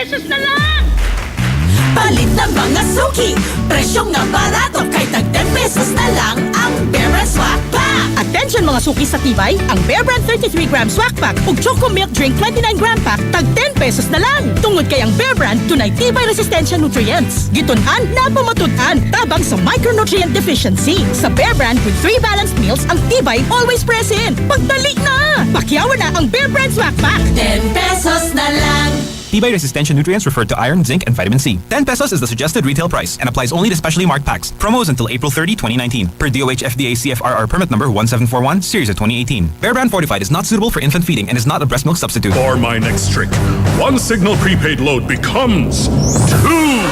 pesos na lang! Palit ng mga suki, presyo nga barato kay tag 10 pesos na lang ang Bear Brand Swak Pack. Attention mga suki sa Tibay, ang Bear Brand 33 gram Swak Pack ug Choco Milk Drink 29 gram pack tag 10 pesos na lang. Tungod kay ang Bear Brand dunay tibay resistensya nutrients. Gitun-an na pamatud-an tabang sa micronutrient deficiency. Sa Bear Brand with 3 balanced meals, ang tibay always present. Pagdali na! Pakyawan na ang Bear Brand Swak Pack. 10 pesos na lang. Tibay resistential nutrients refer to iron, zinc, and vitamin C. 10 pesos is the suggested retail price and applies only to specially marked packs. Promos until April 30, 2019. Per DOH FDA CFRR permit number 1741, series of 2018. Bear Brand Fortified is not suitable for infant feeding and is not a breast milk substitute. For my next trick, one Cignal prepaid load becomes two.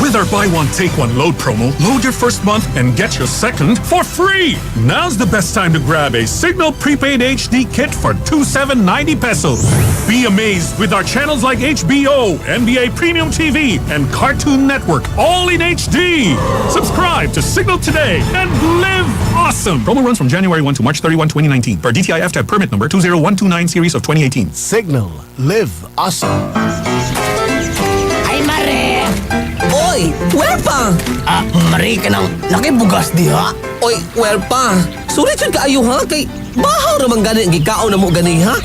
With our buy one, take one load promo, load your first month and get your second for free. Now's the best time to grab a Cignal prepaid HD kit for 2790 pesos. Be amazed with our channels like HBO, NBA Premium TV, and Cartoon Network, all in HD. Subscribe to Cignal today and live awesome. Promo runs from January 1 to March 31, 2019. Per DTI FTEB permit number 20129 series of 2018. Cignal. Live awesome. Ay, Mare! Oy, where pa? Ah, Mare ka nang laki bugas diha. Oy, where pa? Sulit yun kaayo ha? Kay bahaw raman gani ang gikaon na mo gani ha?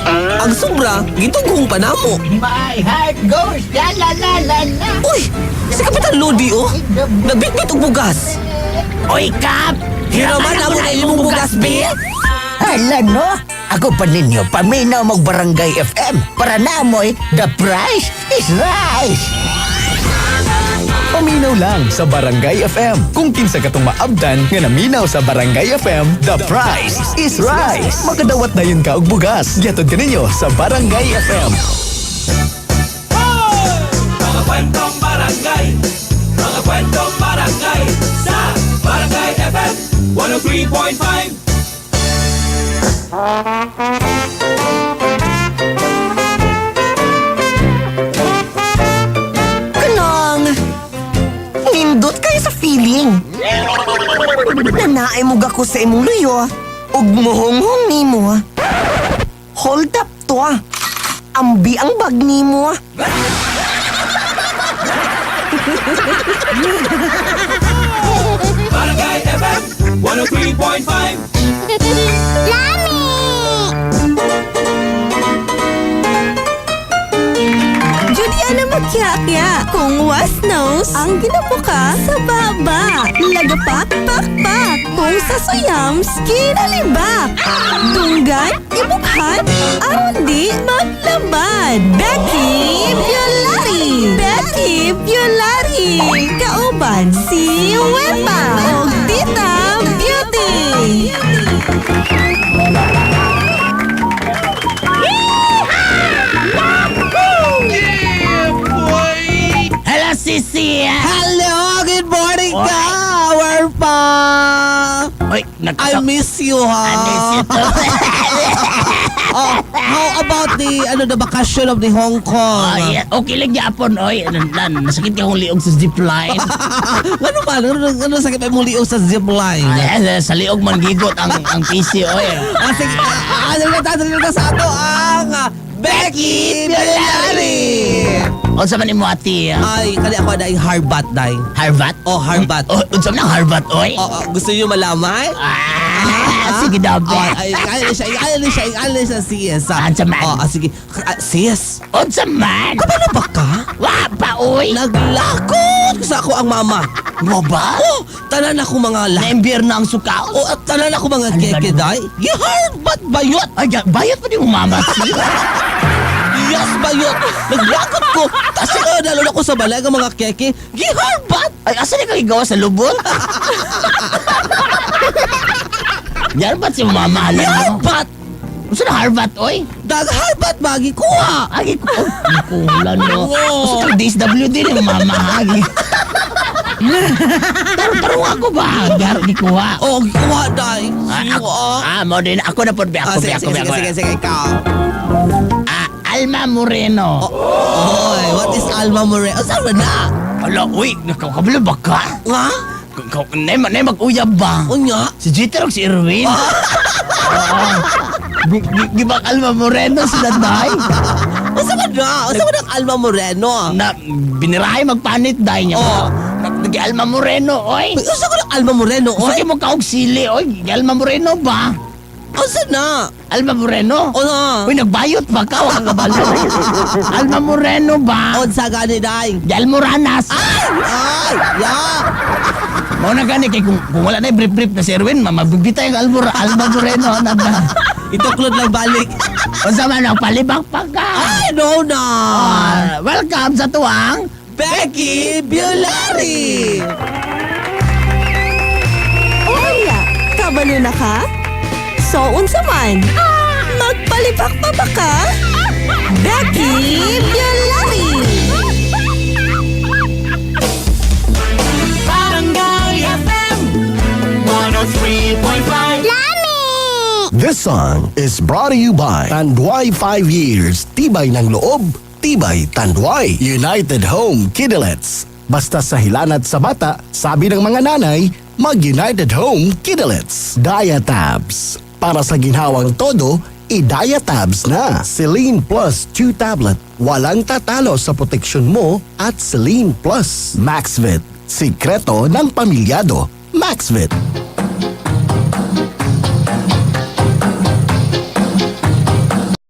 Ang sobra, gitughong pa namo. My heart goes la la la la la. Uy, si Kapitan Lodi oh. Nagbitbit og bugas. Oy, Kap! Hiraman na mo na imong bugas, be. Hala no? Ako pa ninyo, paminaw mag Barangay FM para namoy the price is rice. Paminaw lang sa Barangay FM. Kung kinsa katong maabdan nga naminaw sa Barangay FM, the price is rice. Makadawat na yun ka og bugas. Gihatod kaninyo sa Barangay FM. Mga kwentong barangay, mga kwentong barangay sa Barangay FM 103.5. Kanang, nindot kayo sa feeling. Nanaay mo ko sa imong luyo, ug muhonghong nimo. Hold up to ah. Ambi ang bag nimo. Barangay FM 103.5. Juliana Makiakya, kung was nose, ang ginapuka sa baba. Lagapak, pak, pak. Kung sa suyams, kinalibak. Dunggan, ibukhan, aron di maglabad. Becky Violari! Becky Violari! Kauban si Wepa o Tita Beauty! Hello, Sisi! Hello, good morning ka, where pa? Oy, I miss you ha. I miss you too. Oh, how about the ano the vacation of the Hong Kong? Oh, yeah. Okay lang yapon, oy. Lan, nasakit ka akong liog sa zipline. Ano ba? Ano sakit pa mong liog sa zipline? Ay, sa liog man gigot ang PC, oy. Ah, sige, dali na sa ato ang Becky Bellari! Unsa man imo ati? Ay, kani ako na Harbat, day. Harbat? Oh, Harbat. Oh, unsa man ang Harbat, oy? Oh, oh, gusto niyo malaman? Ah, sige daw, be. Ay, ay, ay, siya, sis. Unsa man? Oh, sige. Ah, sis. Unsa man? Kabalo ba ka? Wa pa, oy. Naglakot sa ako ang mama. Mo ba? Oh, tanan ako mga la. Naimbierno ang suka. Oh, at tanan ako mga Ano ba keke, naman? day. Giharbat bayot. Ay, bayot pa di mo mama, sis. Yes, bayot. Naglakot ko. Tapos dalo na ko sa balay ng mga keke. Giharbat. Ay, asa ni ka gigawa sa lubon? Yarbat si mama, alam mo. Giharbat. Unsa na Harbat, oy? Dagharbat bagi kuha. Agi ko, oh, no. Oo. Usa ka DSWD ni mama, agi. Taro-taro ako ba? Garo ni kuha. Oh, gikuha, day. Ah, Siyo, ako, ah. ah, mo din. Ako na po, be. Ah, Ako, be, sige, ako, sige, be, ako. sige, sige, ikaw. Ah, Alma Moreno. Oy, what is Alma Moreno? Oh, saan ba na? Ala, uy, nakakabalo ba ka? Nga? Nay mag-uyab ba? Unya? Si Jeter o si Erwin? Oo. Di ba Alma Moreno sila, day? Unsa man na? Unsa man ang Alma Moreno? Na, binirahay magpanit dahil niya. Oh. Nag Alma Moreno, oy. Uy, unsa ko ng Alma Moreno, Usa oy? kay mo kaog sili, oy. Alma Moreno ba? Unsa na? Alma Moreno? Unsa? Uy, nagbayot ba ka? Wa ka kabalo. Alma Moreno ba? Unsa gani day? Almoranas. Ay! Ay! Ya! Mao na gani kay kung wala na brief brief na si Erwin, mabibitay ang Alma Moreno na ba? Ituklod lang balik. Unsa man ang palibak pa ka? Ay, no na! Ah, welcome sa tuwang Becky Bulari! Oya, kabalo na ka? So unsa man? Magpalipak pa ba ka? Becky Biolari! Barangay FM 103.5. This song is brought to you by Tanduay 5 Years. Tibay ng loob, tibay Tanduay. United Home Kidlets. Basta sa hilanat sa bata, sabi ng mga nanay, mag-United Home Kidlets. Diatabs. Para sa ginhawang todo, i-Diatabs na. Celine Plus 2 Tablet. Walang tatalo sa proteksyon mo at Celine Plus. Maxvit. Sikreto ng pamilyado. Maxvit.